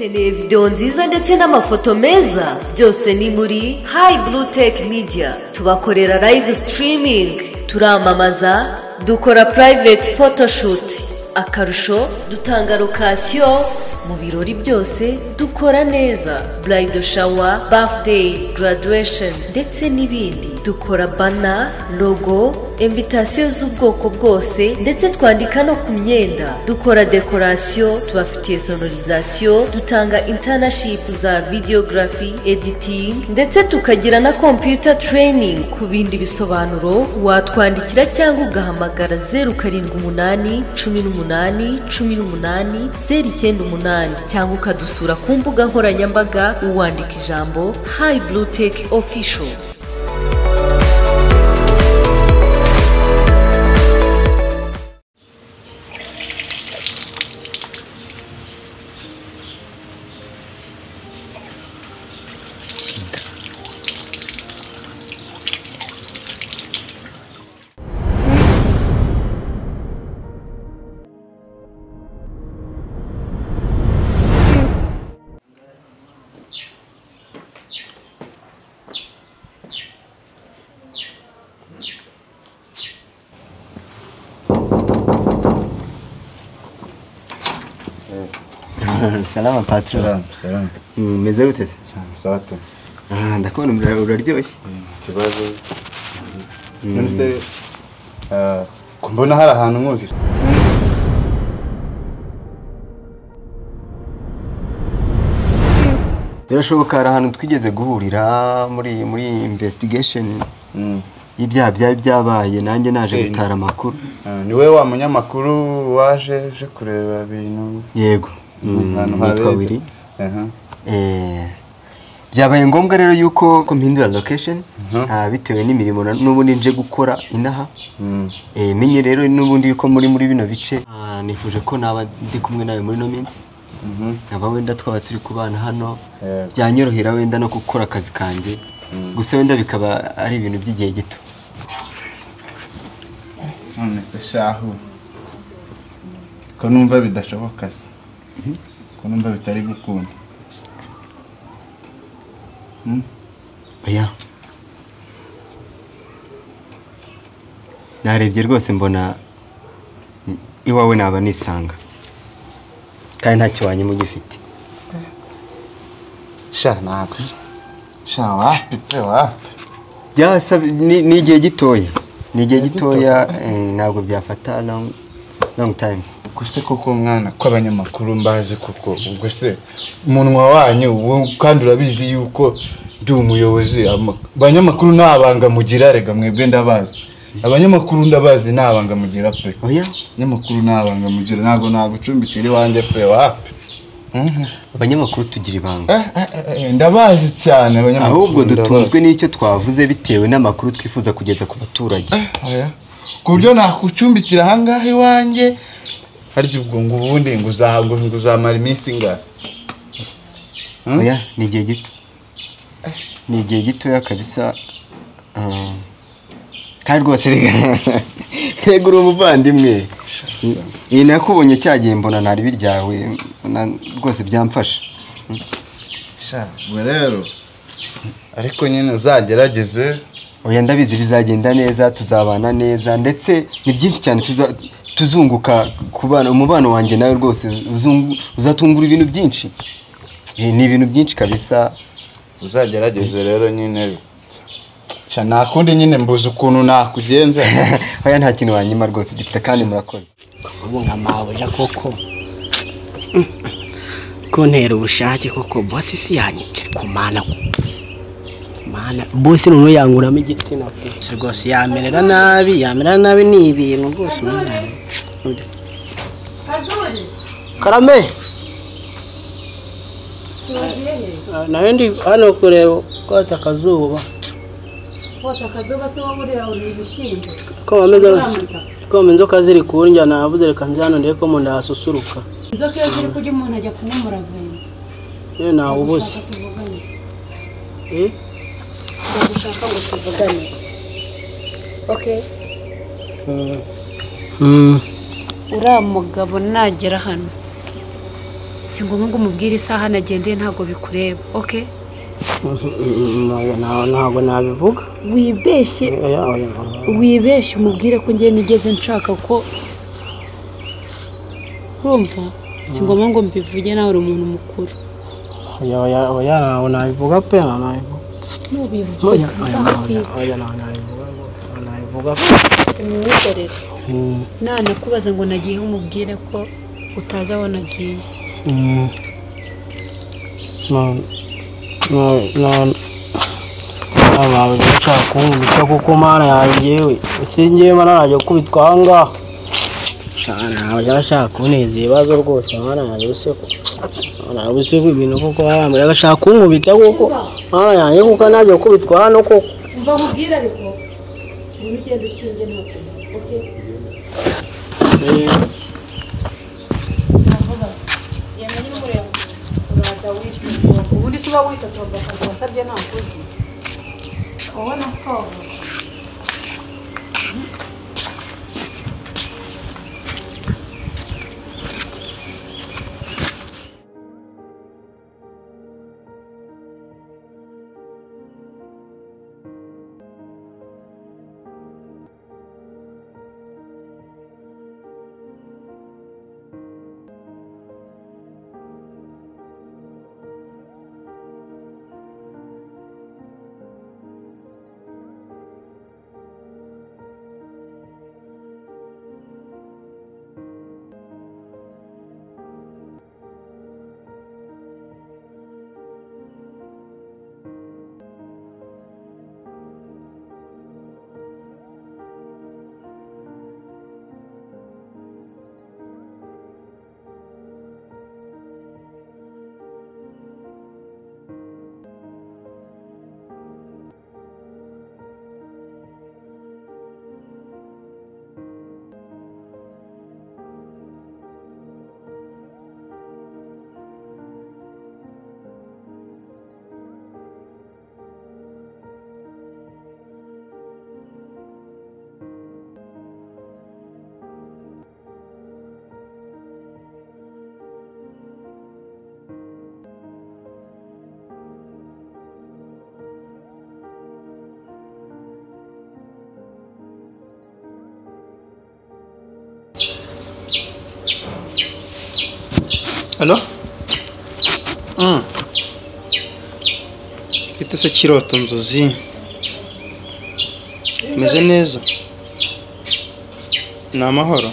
Ukeneye video nziza ndetse n'amafoto meza, byose ni muri High Blue Tech Media. Tubakorera live streaming, turamamaza, dukora private photoshoot, akarusho dutanga location mu birori byose dukora neza, bridal shower, birthday, graduation ndetse n'ibindi. Dukora banner, logo, invitation z'ubwoko bwose ndetse twandika no ku myenda. Dukora decoration, tubafitiye sonorisation, dutanga internship za videography, editing ndetse tukagira na computer training. Ku bindi bisobanuro watwandikira cyangwa ugahamagara 078 18 18 098 cyangwa ukadusura ku mbuga nkoranyambaga uwandika ijambo High Blue Tech Official. Salama patron. Salama. Meze gute se? Sawa tu. Ah, ndakubona uraryoshye. Kibazo. None se kumbona hari ahantu nkuzi. Birashoboka hari ahantu twigeze guhurira muri investigation y'ibyaha byari byabaye, nanjye naje gutara amakuru. Ni wewe wa munyamakuru waje je kureba ibintu? Yego. Nitwa Willy. Byabaye ngombwa rero yuko ko mpindura location bitewe n'imirimo n'ubundi nje gukora inaha. Menye rero n'ubundi yuko muri bino bice nifuje ko naba ndi kumwe nawe muri no minsi. Aba wenda twaba turi kubana hano byanyorohera wenda no gukora akazi kanjye, gusa wenda bikaba ari ibintu by'igihe gito. None se shahu ko numva bidashoboka se? Ko numva bitari gukunda? Oya, narebye rwose mbona iwawe naba nisanga kandi ntacyo wanyuma ugifite. Sha ntabwo sha wapi pe wapi, ni igihe gitoya, ni igihe gitoya, ntabwo byafata long time. Gusa koko mwana ko abanyamakuru mbazi koko, ubwo se umunwa wanyu kandi urabizi yuko ndi umuyobozi. Abanyamakuru ntabanga mugira rega mwebwe ndabazi. Abanyamakuru ndabazi ntabanga mugira pe. Oya, abanyamakuru ntabanga mugira, ntabwo nagucumbikira iwanjye pe wapi. Abanyamakuru tugira ibanga. Ndabazi cyane abanyamakuru. Ahubwo dutunzwe n'icyo twavuze bitewe n'amakuru twifuza kugeza ku baturage. Oya, ku buryo nakucumbikira ahangaha iwanjye harya ubwo ngo ubundi ngo uzamara iminsi ingahe? Oya, ni igihe gito, ni igihe gitoya kabisa. Kandi rwose rega uri umuvandimwe. Iyi nakubonye cyagiye mbona ntari biryawe rwose byamfasha. Sha ubwo rero ariko nyine uzagerageze. Oya, ndabizi bizagenda neza, tuzabana neza ndetse ni byinshi cyane tuzunguka kubana. Umubano wanjye nawe rwose uzatungura ibintu byinshi. Ni ibintu byinshi kabisa. Uzagerageze rero nyine. Sha nakundi nyine mbuze ukuntu nakugenza. Oya, nta kintu wanyima rwose gifite kandi murakoze. Ubu nka mabuja koko kontera ubushake koko boss si yanyibye kumana mana boss noneho yanguramo igitsina pe rwose yamerera nabi, yamerera nabi ni ibintu rwose mana. Karame nawe ndi hano kureba kota akazuba. Kota akazuba se wowe uriya uri ibishyimbo ko inzoka ziri kundya nabuze reka nze hano ndebe ko mu nda hasusuruka. Inzoka iyo ziri kurya umuntu ajya kunywa umuravumba. Yewe nawubuze. Ndagushaka ngo tuvugane. Okay. Uriya mugabo nagera hano Si ngombwa ngo umubwire isaha nagendeye, ntabwo bikureba. Okay? Ntabwo nabivuga. Wibeshye. Wibeshye umubwire ko ngiye nigeze nshaka ko urumva. Si ngombwa ngo mbivuge, nawe uri umuntu mukuru. Oya oya, ntabwo nabivuga pe, ntabwo Nubivuga oya, ntabwo nabivuga pe. Umwikorere. Nanakubaza ngo nagiye, umubwire ko utazi aho nagiye. Ntabwo nshaka kunkubita kuko mana yanjye, usingiye mana najya gukubitwa aha ngaha. Ntabwo ashaka kuneza ibibazo rwose mana yanjye, useko ntabwo useko ibintu kuko arambwira agashaka kunkubita kuko mana yanjye, kuko najya gukubitwa hano koko. Umva nkubwire ariko ugenda ukinge ntabwo. Okay? Ubundi se uba witotomba akazi wasabye ntakoze ubona soba. Alo? Ite se kirota nzozi? Meze neza? Ni amahoro?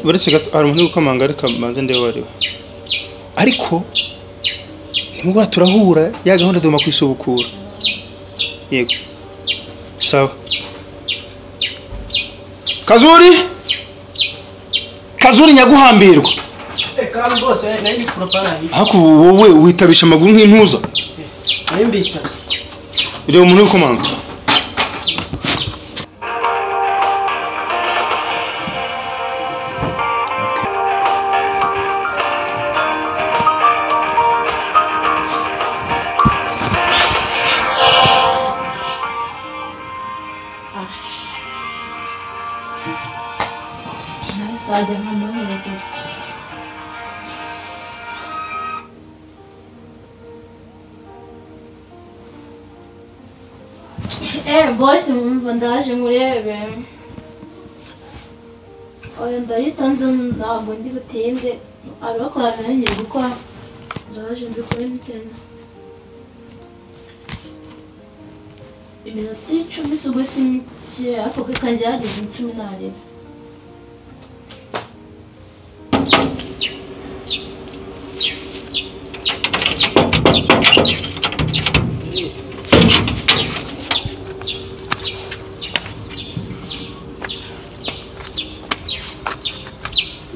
Buretse gato hari umuntu uri gukomanga, ariko mbanze ndebe uwo ari we. Ariko nimugoroba turahura, ya gahunda tugomba kuyisubukura. Yego. Sawa. Kazuri? Kazuri nyaguhambirwa. Haku wowe witabisha amaguru nk'intuza. Reba umuntu uri gukomanga. Boss, mwumva ndaje murebe. Oya ndayitanze ntabwo ndi butinde, ariko ngiye gukora ndaje mbikore bitinze. Iminota 10 si ubwo si mike, ariko kanjye yageze 12.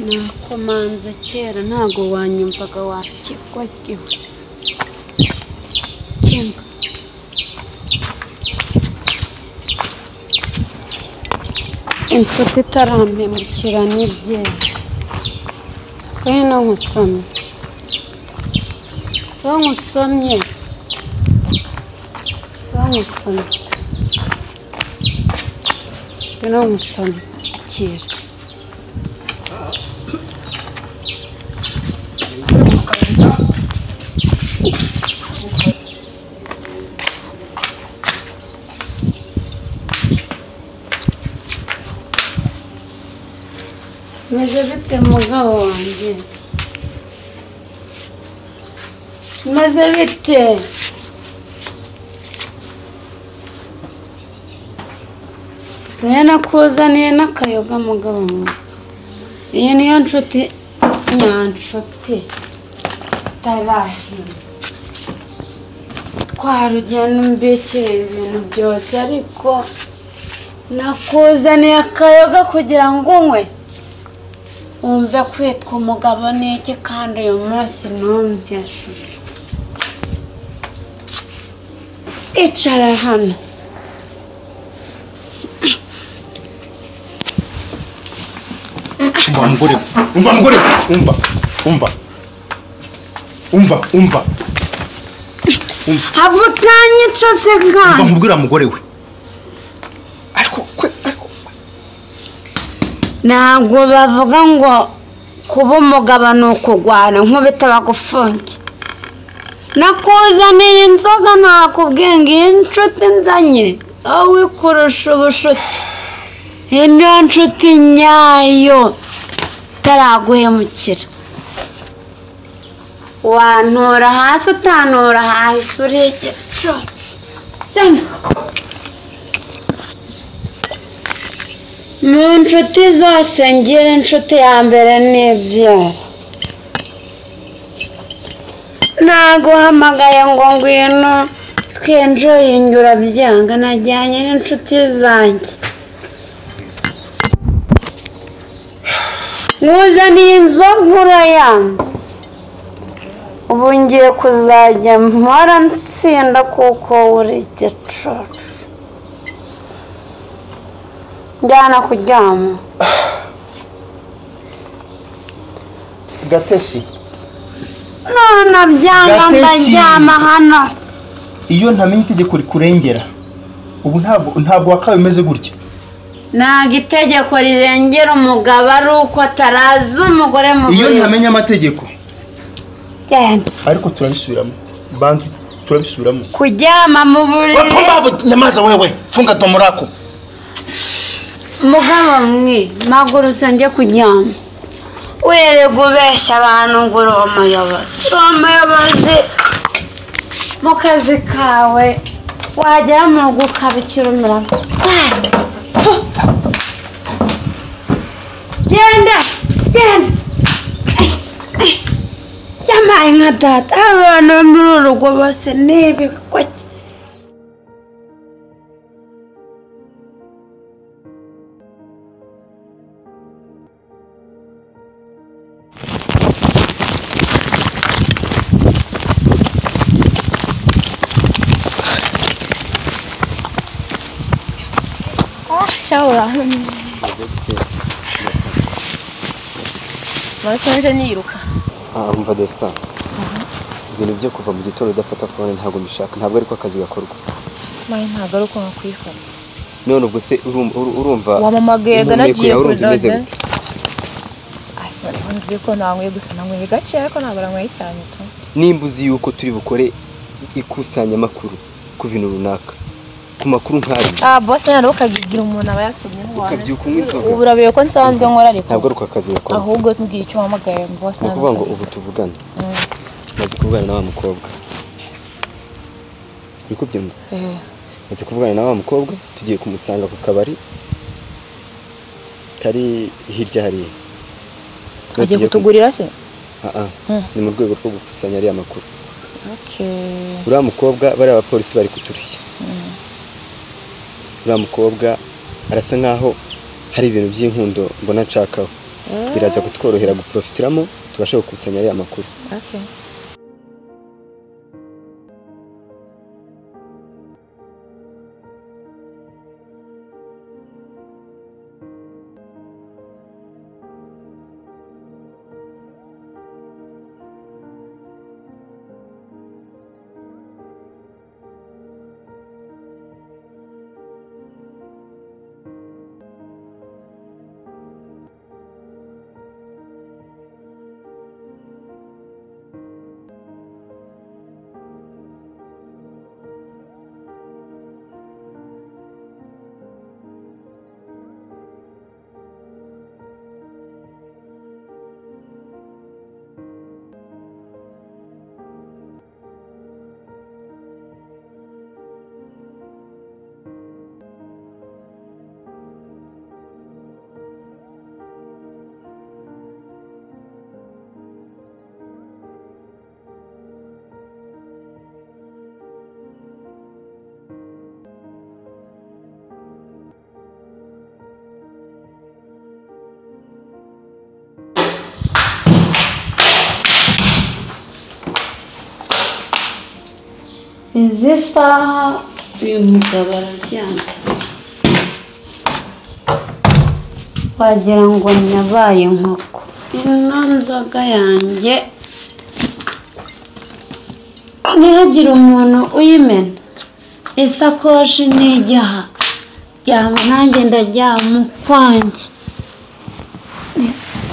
Nakomanze kera ntago wanyumvaga wakigwagiwe. Kinga. Inshuti itarampemukira n'ibyera. Ngwino nkusomye. So nkusomye. So nkusomye. Ngwino nkusomye. Akira. Meze bite mugabo wanjye? Meze bite? Nakuzaniye n'akayoga mugabo wawe. Iyi niyo nshuti nyanshuti tarahi twarugenda umbikira ibintu byose, ariko nakuzaniye akayoga kugira ngo unywe wumve kwitwa umugabo n'iki, kandi uyu munsi ntumpeshe. Icara hano. Umva mugore, umva mugore, umva, umva, umva, umva. Have utanyica se nka. Umva nkubwira mugore we. Ariko kwe ariko ntabwo bavuga ngo kuba umugabo ni ukugwana nkubita bagufunge. Nakuzaniye inzoga nakubwiye ngo iyi nshuti nzanye wowe kurusha ubushuti. Iyi niyo nshuti nyayo itaraguhemukira. Wantura hasi utantura hasi ureke. Zana. Mu nshuti zose ngira inshuti ya mbere ni ibyara. Naguhamagaye ngo ngwino twinjoyinge urabyanga, najyanye n'inshuti zanjye. Nkuzaniye inzoga urayanze. Ubu ngiye kuzajya mpora nsinda kuko uri igicucu. Njyana kuryama. Gatesi. None byanga ndaryama hano. Iyo ntamenye itegeko rikurengera ubu ntabwo wakabaye umeze gutya. Ntabwo itegeko rirengera umugabo ari uko ataraza umugore mu buriri. Iyo ntamenye amategeko. Genda. Ariko turabisubiramo. Bantu turabisubiramo. Kuryama mu buriri. Wapumbavu, nyamaza wewe, funga domo lako. Mugabo mwe, magurutse njye kuryama. Wirirwa ubeshya abantu ngo uri umuyobozi. Uri umuyobozi mu kazi kawe, wagera mu rugo ukaba ikirumira. Genda, genda. Yamaye nka data, abantu bo muri uru rugo bose ni ibikoki. Mwaje niruka. Umva Despa. Ibintu byo kuva mu gitondo udafata phone ntabwo mbishaka, ntabwo ariko akazi gakorwa. Maye ntabwo ari uko nakwifata. None ubwo se urumva wamamagaye nagiye kuri Asore nzi ko nanyweye gusa nanyweye gake ariko ntabwo nanyweye cyane tu. Nimba uzi yuko turi bukore ikusanyamakuru ku bintu runaka, ku makuru nk'ayo. Boss nari ukagigira umuntu aba yasomye ukabyuka unywa inzoga. Ubu urabiye ko nsanzwe nkora ariko. Ntabwo ari akazi gakorwa. Ahubwo tubwiye icyo wahamagaye boss. Ni ukuvuga ngo ubu tuvugana. Maze kuvugana na wa mukobwa. Uri kubyumva? Maze kuvugana na wa mukobwa, tugiye kumusanga ku kabari kari hirya hariya. Agiye kutugurira se? Ni mu rwego rwo gukusanya ariya makuru. Okay. Uriya mukobwa bariya abapolisi bari kuturushya. Uriya mukobwa arasa nkaho hari ibintu by'inkundo mbona nshakaho. Biraza kutworohera guprofitiramo tubashe gukusanya ariya makuru. Okay. Izi saha uyu mugabo araryamye, wagira ngo nabaye inkoko. Ino nzoga yanjye ntihagire umuntu uyimena, isakoshi nijyaha ryama nanjye ndaryama ukwanjye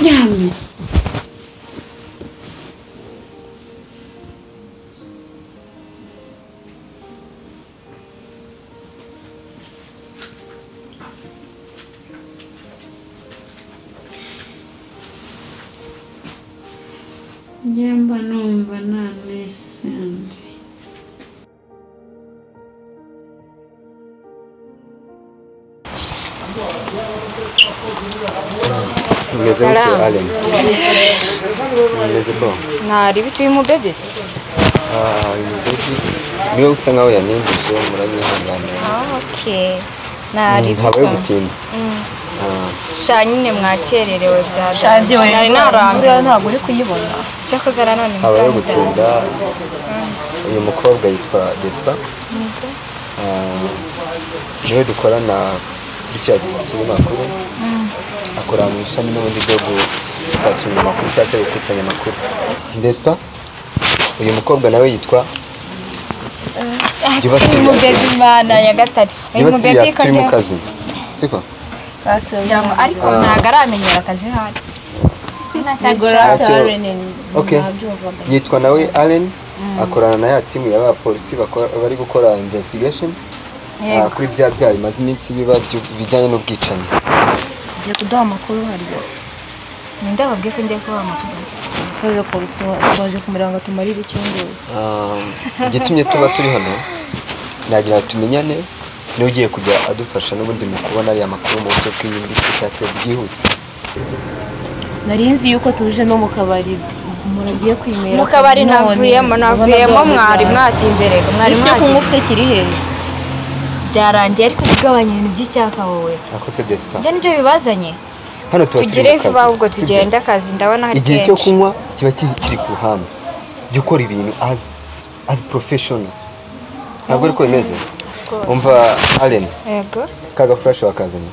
ryamye. Njye numva nta n'isende. Meze gute Allen? Meze bon. Ntari bituye mu babies. Uyu mubebi niwe usa nkaho yanengeje, muranyihanganira. Okay. Ntari ntabaye gutinda. Sha nyine mwakererewe byaje. Nari narambiwe ntabwo uri kuyibona. Cyakoze nanone habaye gutinda. Uyu mukobwa yitwa Despa. Niwe dukorana kuri kiriya kinyamakuru. Akora mu ishami n'ubundi bwo gusacinga amakuru cyangwa se gukusanya amakuru. Despa, uyu mukobwa nawe yitwa Mubebi Mana Nyagasani. Uyu mubebi turi mu kazi siko? Ariko ntabwo aramenyera akazi hano. Okay. Yitwa nawe Allen, akorana na ya timu y'abapolisi bari gukora investigation kuri bya byaha bimaze iminsi biba bijyanye n'ubwicanyi. Ngiye kuduha amakuru harya. Ninde wabwiye ko ngiye kubaha amakuru? Soje ko twaje kumureba ngo tumarire icyumweru. Igitumye tuba turi hano nagira tumenyane niwe ugiye kujya adufasha n'ubundi mu kubona ariya makuru mu buryo bwimbitse cyangwa se bwihuse. Nari nzi yuko tuje no mu kabari umuntu agiye kwimera. Mu kabari navuyemo mwari mwatinze rega mwari mwatinze. Icyo kunywa ufite kiri hehe? Byarangiye ariko kugabanya ibintu by'icyaka wowe. Akose Despa. Ibyo nibyo bibazanye. Hano tuba tugire vuba ahubwo tugende akazi ndabona hari igihe cyo kunywa kiba kiri ku ruhande. Jya ukora ibintu as professional. Ntabwo ariko bimeze. Umva Allen. Yego. Kaga flash wakazanye.